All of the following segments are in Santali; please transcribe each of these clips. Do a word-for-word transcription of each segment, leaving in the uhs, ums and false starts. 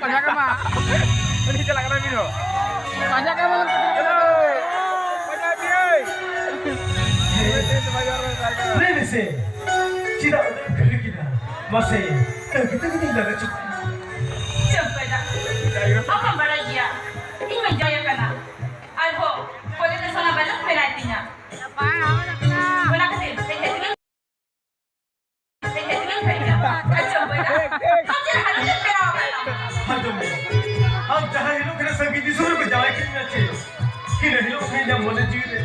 ᱯᱟᱸᱡᱟ ᱠᱟᱢᱟ᱾ ᱩᱱᱤ ᱪᱟᱞᱟᱜ ᱠᱟᱱᱟ ᱵᱤᱨ ᱦᱚᱸ᱾ ᱯᱟᱸᱡᱟ ᱠᱟᱢᱟ᱾ ᱞᱟᱹᱭ ᱢᱮᱥᱮ, ᱪᱮᱫᱟᱜ ᱩᱱᱟᱹᱜ ᱮᱢ ᱠᱷᱟᱹᱞᱤ ᱠᱮᱫᱟ? ᱢᱟᱥᱮ, ᱛᱟᱹᱜᱤ ᱛᱟᱹᱜᱤ ᱛᱤᱧ ᱞᱟᱜᱟ ᱪᱟᱵᱟ᱾ ᱪᱟᱹᱢᱯᱟᱹᱭ ᱫᱟ, ᱟᱢ ᱢᱟᱢ ᱵᱟᱲᱟᱭ ᱜᱮᱭᱟ, ᱤᱧ ᱢᱟᱧ ᱡᱟᱶᱟᱭ ᱟᱠᱟᱱᱟ᱾ ᱟᱨᱦᱚᱸ ᱯᱚᱨᱮ ᱛᱮ ᱥᱚᱱᱟ ᱵᱟᱞᱟ ᱢᱮᱱᱟᱭ ᱛᱤᱧᱟ᱾ ᱚᱱᱟ ᱠᱷᱟᱹᱛᱤᱨ ᱦᱮᱡ ᱠᱟᱛᱮ ᱜᱮ ᱦᱮᱡ ᱠᱟᱛᱮ ᱜᱮ ᱦᱮᱡ ᱠᱟᱱᱟ᱾ ᱟᱨ ᱪᱟᱹᱢᱯᱟᱹᱭ ᱫᱟ, ᱟᱢ ᱪᱮᱫ ᱦᱟᱞᱚᱛ ᱨᱮ ᱯᱮᱲᱟᱣ ᱟᱠᱟᱱᱟ? ᱟᱸᱡᱚᱢ ᱢᱮ, ᱟᱢ ᱡᱟᱦᱟᱸ ᱦᱤᱞᱳᱜ ᱠᱷᱚᱱᱟᱜ ᱥᱟᱺᱜᱤᱧ ᱫᱤᱥᱚᱢ ᱨᱮᱠᱚ ᱡᱟᱶᱟᱭ ᱠᱮᱫ ᱢᱮᱭᱟ ᱪᱮ, ᱤᱱᱟᱹ ᱦᱤᱞᱳᱜ ᱠᱷᱚᱱ ᱤᱧᱟᱹᱜ ᱢᱚᱱᱮ ᱡᱤᱣᱤ ᱨᱮ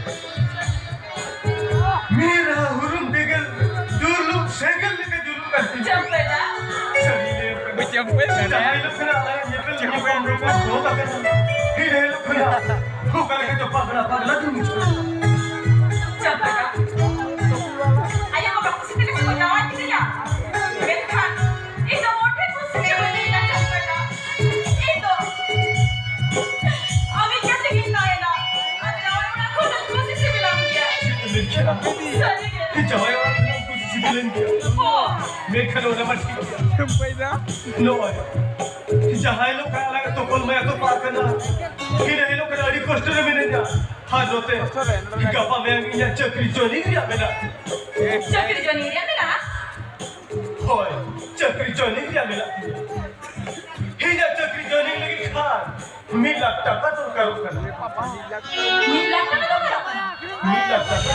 ᱢᱤᱨᱟ ᱦᱩᱨᱩᱢ ᱵᱮᱜᱮᱞ ᱫᱩᱞᱩᱜ ᱥᱮᱸᱜᱮᱞ ᱞᱮᱠᱟ ᱡᱩᱞᱩᱜ ᱠᱟᱱ ᱛᱤᱧᱟ᱾ ᱪᱟᱹᱢᱯᱟᱹᱭ ᱫᱟ᱾ ᱥᱟᱹᱨᱤ ᱞᱟᱹᱭ ᱠᱟᱱᱟ᱾ ᱪᱟᱹᱢᱯᱟᱹᱭ ᱫᱟ᱾ ᱡᱟᱦᱟᱸ ᱦᱤᱞᱳᱜ ᱠᱷᱚᱱᱟᱜ ᱟᱞᱟᱝᱟᱜ ᱧᱮᱯᱮᱞ ᱧᱟᱯᱟᱢ ᱨᱚᱯᱚᱲ ᱵᱚᱱᱫᱷ ᱟᱠᱟᱱᱟ, ᱤᱱᱟᱹ ᱦᱤᱞᱳᱜ ᱠᱷᱚᱱᱟᱜ ᱚᱠᱟ ᱞᱮᱠᱟ ᱪᱚ ᱯᱟᱜᱽᱞᱟ ᱯᱟᱜᱽᱞᱟ ᱜᱮᱧ ᱵᱩᱡᱷᱟᱹᱣ ᱮᱫᱟ᱾ ᱪᱟᱹᱢᱯᱟᱹᱭ ᱫᱟ᱾ ᱟᱭᱳ ᱵᱟᱵᱟ ᱠᱩᱥᱤ ᱛᱮᱜᱮ ᱥᱮᱠᱚ ᱡᱟᱶᱟᱭ ᱠᱤᱫᱤᱧᱟ, ᱢᱮᱱᱠᱷᱟᱱ ᱤᱧ ᱫᱚ ᱢᱚᱴᱷᱮ ᱠᱩᱥᱤ ᱜᱮ ᱵᱟᱹᱧ ᱟᱹᱭᱠᱟᱹᱣ ᱫᱟ᱾ ᱪᱟᱹᱢᱯᱟᱹᱭ ᱫᱟ᱾ ᱤᱧ ᱫᱚ ᱟᱢᱤᱡ ᱜᱟᱛᱮ ᱜᱤᱧ ᱛᱟᱦᱮᱱᱟ᱾ ᱟᱨ ᱡᱟᱶᱟᱭ ᱚᱲᱟᱜ ᱠᱷᱚᱱ ᱫᱚ ᱠᱩᱥᱤ ᱥᱤᱵᱤᱞᱟᱢ ᱜᱮᱭᱟ᱾ ᱪᱮᱫ ᱮᱢ ᱢᱮᱱ ᱠᱮᱫᱟ? ᱥᱟᱹᱨᱤ ᱜᱮ᱾ ᱡᱟᱶᱟᱭ ᱚᱲᱟᱜ ᱠᱷᱚᱱ ᱠᱩᱥᱤ ᱥᱤᱵᱤᱞᱮᱱ ᱜᱮᱭᱟ᱾ ᱦᱚᱸ᱾ ᱢᱮᱱᱠᱷᱟᱱ ᱚᱱᱟ ᱢᱟ ᱴᱷᱤᱠ ᱜᱮᱭᱟ᱾ ᱪᱟᱹᱢᱯᱟᱹᱭ ᱫᱟ᱾ ᱱᱚᱜᱼᱚᱭ, ᱡᱟᱦᱟᱸ ᱦᱤᱞᱳᱜ ᱠᱷᱚᱱ ᱟᱞᱟᱝ ᱛᱚᱯᱚᱞ ᱢᱟᱭᱟ ᱛᱚᱯᱟ ᱟᱠᱟᱱᱟ, ᱤᱱᱟᱹ ᱦᱤᱞᱳᱜ ᱠᱷᱚᱱ ᱟᱹᱰᱤ ᱠᱚᱥᱴᱚ ᱨᱮ ᱢᱤᱱᱟᱹᱧᱟ᱾ ᱟᱨ ᱱᱚᱛᱮ ᱜᱟᱯᱟ ᱢᱮᱭᱟᱝ ᱤᱧᱟᱹᱜ ᱪᱟᱹᱠᱨᱤ joining ᱨᱮᱭᱟᱜ ᱢᱮᱱᱟᱜ ᱛᱤᱧᱟ᱾ ᱪᱟᱹᱠᱨᱤ joining ᱨᱮᱭᱟᱜ ᱢᱮᱱᱟᱜᱼᱟ? ᱦᱳᱭ, ᱪᱟᱹᱠᱨᱤ joining ᱨᱮᱭᱟᱜ ᱢᱮᱱᱟᱜ ᱛᱤᱧᱟ᱾ ᱤᱧᱟᱹᱜ ᱪᱟᱹᱠᱨᱤ joining ᱞᱟᱹᱜᱤᱫ ᱠᱷᱟᱱ ᱢᱤᱫ ᱞᱟᱠᱷ ᱴᱟᱠᱟ ᱫᱚᱨᱠᱟᱨᱚᱜ ᱠᱟᱱᱟ᱾ ᱢᱤᱫ ᱞᱟᱠᱷ ᱴᱟᱠᱟ ᱫᱚᱨᱠᱟᱨᱚᱜ ᱠᱟᱱᱟ? ᱢᱤᱫ ᱞᱟᱠᱷ ᱴᱟᱠᱟ᱾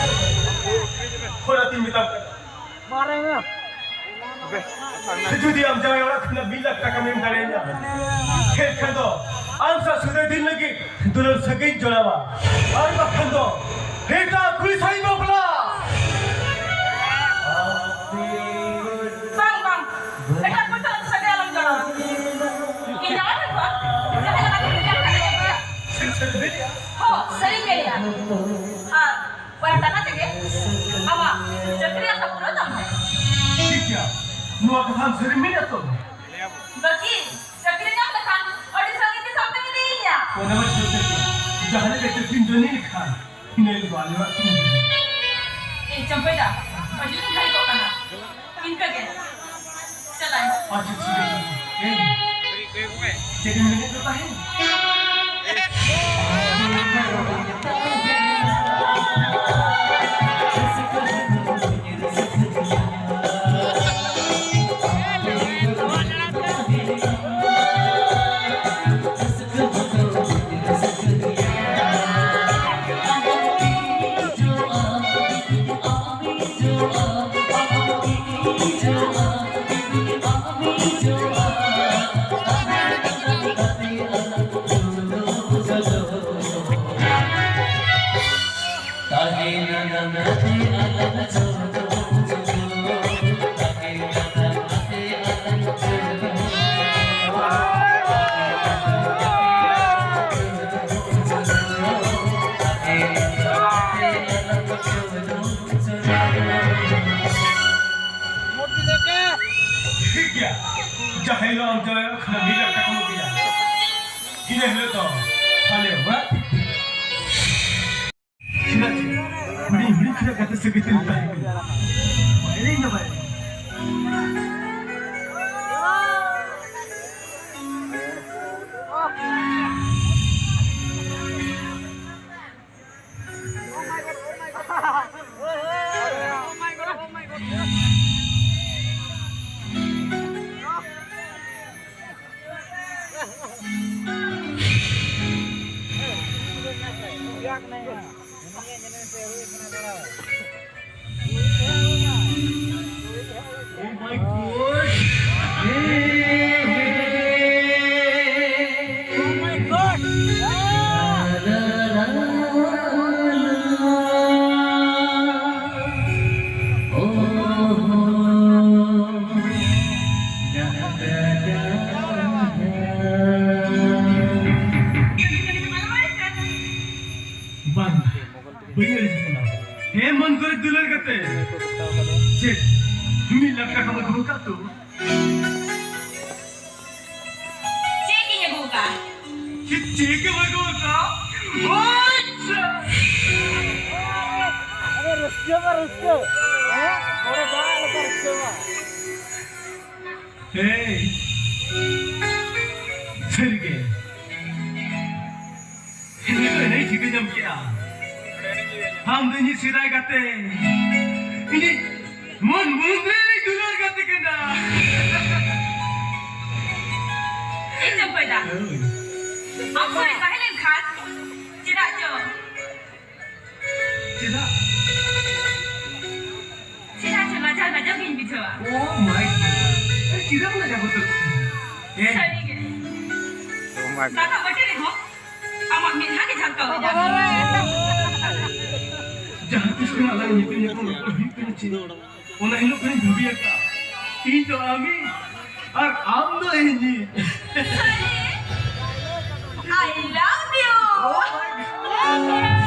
ᱚᱱᱟᱛᱤᱧ ᱢᱮᱛᱟᱢ ᱠᱟᱱᱟ᱾ ᱡᱩᱫᱤ ᱟᱢ ᱡᱟᱶᱟᱭ ᱚᱲᱟᱜ ᱠᱷᱚᱱᱟᱜ ᱢᱤᱫ ᱞᱟᱠᱷ ᱴᱟᱠᱟᱢ ᱮᱢ ᱫᱟᱲᱮᱭᱟᱹᱧᱟ, ᱮᱱᱠᱷᱟᱱ ᱫᱚ ᱟᱢ ᱥᱟᱶ ᱥᱟᱹᱜᱟᱹᱭ ᱫᱤᱱ ᱞᱟᱹᱜᱤᱫ ᱫᱩᱞᱟᱹᱲ ᱥᱟᱹᱜᱟᱹᱭ ᱡᱚᱲᱟᱣᱟ, ᱟᱨ ᱵᱟᱠᱷᱟᱱ ᱫᱚ ᱮᱴᱟᱜ ᱠᱩᱲᱤ ᱥᱟᱶ ᱤᱧ ᱵᱟᱯᱞᱟ᱾ ᱵᱟᱝ, ᱵᱟᱝ, ᱮᱴᱟᱜ ᱠᱩᱲᱤ ᱥᱟᱶ ᱥᱟᱹᱜᱟᱹᱭ ᱟᱞᱚᱢ ᱡᱚᱲᱟᱣᱟ᱾ ᱤᱧ ᱡᱟᱶᱟᱭ ᱦᱩᱭᱩᱜᱼᱟ, ᱡᱟᱦᱟᱸ ᱞᱮᱠᱟ ᱛᱮ ᱡᱟᱶᱟᱭ ᱦᱩᱭᱩᱜᱼᱟ᱾ ᱦᱚᱸ, ᱥᱟᱹᱨᱤᱧ ᱞᱟᱹᱭᱟ᱾ ᱟᱨ ᱚᱱᱟ ᱴᱟᱠᱟ ᱛᱮᱜᱮ ᱟᱢᱟᱜ ᱪᱟᱹᱠᱨᱤ ᱟᱥᱟ ᱯᱩᱨᱟᱹ ᱛᱟᱢ᱾ ᱴᱷᱤᱠ ᱜᱮᱭᱟ, ᱱᱚᱣᱟ ᱠᱟᱛᱷᱟ ᱟᱢ ᱥᱟᱹᱨᱤᱢ ᱢᱮᱱᱮᱫ ᱛᱚ? ᱵᱟᱹᱠᱤ ᱪᱟᱹᱠᱨᱤ ᱧᱟᱢ ᱞᱮᱠᱷᱟᱱ ᱟᱹᱰᱤ ᱥᱟᱺᱜᱤᱧ ᱫᱤᱥᱚᱢ ᱛᱮᱢ ᱤᱫᱤᱭᱤᱧᱟ᱾ ᱚᱱᱟ ᱢᱟ ᱴᱷᱤᱠ ᱜᱮ, ᱡᱟᱦᱟᱸ ᱞᱮᱠᱟ ᱪᱟᱹᱠᱨᱤᱢ ᱡᱚᱭᱮᱱ ᱞᱮᱠᱷᱟᱱ ᱤᱱᱟᱹ ᱜᱮ ᱟᱞᱮ ᱚᱲᱟᱜ ᱛᱮᱢ ᱦᱤᱡᱩᱜᱼᱟ᱾ ᱮ ᱪᱟᱹᱢᱯᱟᱹᱭ ᱫᱟ, ᱟᱹᱰᱤ ᱞᱤᱧ ᱜᱷᱟᱹᱲᱤᱠᱚᱜ ᱠᱟᱱᱟ᱾ ᱤᱱᱠᱟᱹ ᱜᱮ᱾ ᱪᱟᱞᱟᱜ ᱟᱹᱧ᱾ ᱟᱪᱪᱷᱟ, ᱴᱷᱤᱠ ᱟᱪᱷᱮ᱾ ᱮ, ᱪᱮᱫ ᱮᱢ ᱢᱮᱱᱮᱫ ᱫᱚ ᱛᱟᱦᱮᱸᱫ? ᱴᱷᱤᱠ ᱜᱮᱭᱟ, ᱡᱟᱦᱟᱸ ᱦᱤᱞᱳᱜ ᱟᱢ ᱡᱟᱶᱟᱭᱚᱜ ᱠᱷᱟᱱ ᱢᱤᱫ ᱞᱟᱠᱷ ᱴᱟᱠᱟᱢ ᱟᱹᱜᱩᱭᱟ, ᱤᱱᱟᱹ ᱦᱤᱞᱳᱜ ᱫᱚ ᱟᱞᱮ ᱚᱲᱟᱜ ᱪᱮᱫᱟᱜ ᱪᱮ? ᱦᱩᱰᱤᱧ ᱦᱩᱰᱤᱧ ᱠᱷᱚᱱᱟᱜ ᱜᱟᱛᱮ ᱥᱟᱹᱜᱟᱹᱭ ᱛᱮᱞᱮ ᱛᱟᱦᱮᱸ ᱠᱟᱱᱟ᱾ ᱵᱟᱭᱨᱮ ᱤᱧ ᱫᱚ ᱵᱟᱭᱨᱮ᱾ ᱵᱟᱝ, ᱵᱟᱹᱧ ᱟᱹᱲᱤᱥ ᱠᱟᱱᱟ᱾ ᱦᱮᱸ, ᱢᱚᱱ ᱠᱚᱨᱮ ᱫᱩᱞᱟᱹᱲ ᱠᱟᱛᱮ᱾ ᱪᱮᱫ? ᱢᱤᱫ ᱞᱟᱠᱷ ᱴᱟᱠᱟᱢ ᱟᱹᱜᱩ ᱟᱠᱟᱫ ᱛᱚ? ᱪᱮᱫ ᱤᱧ ᱟᱹᱜᱩ ᱟᱠᱟᱫ? ᱪᱮᱫ, ᱪᱮᱫ ᱮᱢ ᱟᱹᱜᱩ ᱟᱠᱟᱫ? ᱟᱪᱪᱷᱟ᱾ ᱟᱨᱮ ᱨᱟᱹᱥᱠᱟᱹ ᱢᱟ ᱨᱟᱹᱥᱠᱟᱹ᱾ ᱦᱮᱸ? ᱵᱚᱲᱚ ᱫᱟᱜ ᱞᱮᱠᱟ ᱨᱟᱹᱥᱠᱟᱹ ᱢᱟ᱾ ᱦᱮᱸ, ᱥᱟᱹᱨᱤᱜᱮ᱾ ᱤᱧ ᱫᱚ ᱮᱱᱮᱡ ᱴᱷᱤᱠᱟᱹ ᱧᱟᱢ ᱠᱮᱜᱼᱟ᱾ ᱟᱢ ᱫᱚ ᱤᱧᱤᱡ ᱥᱮᱫᱟᱭ ᱜᱟᱛᱮ᱾ ᱤᱧᱤᱡ ᱢᱚᱱ ᱢᱩᱫᱽᱨᱮ ᱨᱤᱧ ᱫᱩᱞᱟᱹᱲ ᱜᱟᱛᱮ ᱠᱟᱱᱟ᱾ ᱪᱮᱫ ᱪᱚᱢ ᱠᱚᱭᱫᱟ? ᱦᱳᱭ᱾ ᱟᱢ ᱥᱟᱶᱮ ᱛᱟᱦᱮᱸ ᱞᱮᱱᱠᱷᱟᱱ ᱪᱮᱫᱟᱜ ᱪᱚ ᱪᱮᱫᱟᱜ? ᱪᱮᱫᱟᱜ ᱪᱚ ᱞᱟᱡᱟᱣ ᱞᱟᱡᱟᱣ ᱜᱤᱧ ᱵᱩᱡᱷᱟᱹᱣᱟ᱾ Oh my God. ᱟᱨ ᱪᱮᱫᱟᱜ ᱞᱟᱡᱟᱣ ᱵᱚᱛᱚᱨ? ᱦᱮᱸ᱾ ᱥᱟᱹᱨᱤᱜᱮ᱾ Oh my God. ᱫᱟᱠᱟ ᱵᱟᱹᱴᱤ ᱨᱮᱦᱚᱸ ᱟᱢᱟᱜ ᱢᱮᱫᱦᱟ ᱜᱮ ᱡᱷᱟᱞᱠᱟᱣ ᱤᱧᱟ᱾ ᱡᱟᱦᱟᱸ ᱛᱤᱥ ᱠᱷᱚᱱᱟᱜ ᱟᱞᱟᱝ ᱧᱮᱯᱮᱞ ᱧᱟᱯᱟᱢ ᱨᱚᱯᱚᱲ ᱦᱩᱭᱩᱜ ᱠᱟᱱᱟ ᱪᱮ, ᱚᱱᱟ ᱦᱤᱞᱳᱜ ᱠᱷᱚᱱᱤᱧ ᱵᱷᱟᱹᱵᱤ ᱟᱠᱟᱫᱼᱟ, ᱤᱧ ᱫᱚ ᱟᱢᱤᱡ ᱟᱨ ᱟᱢ ᱫᱚ ᱤᱧᱤᱡ᱾ ᱥᱟᱹᱨᱤ? I love you. Oh my God.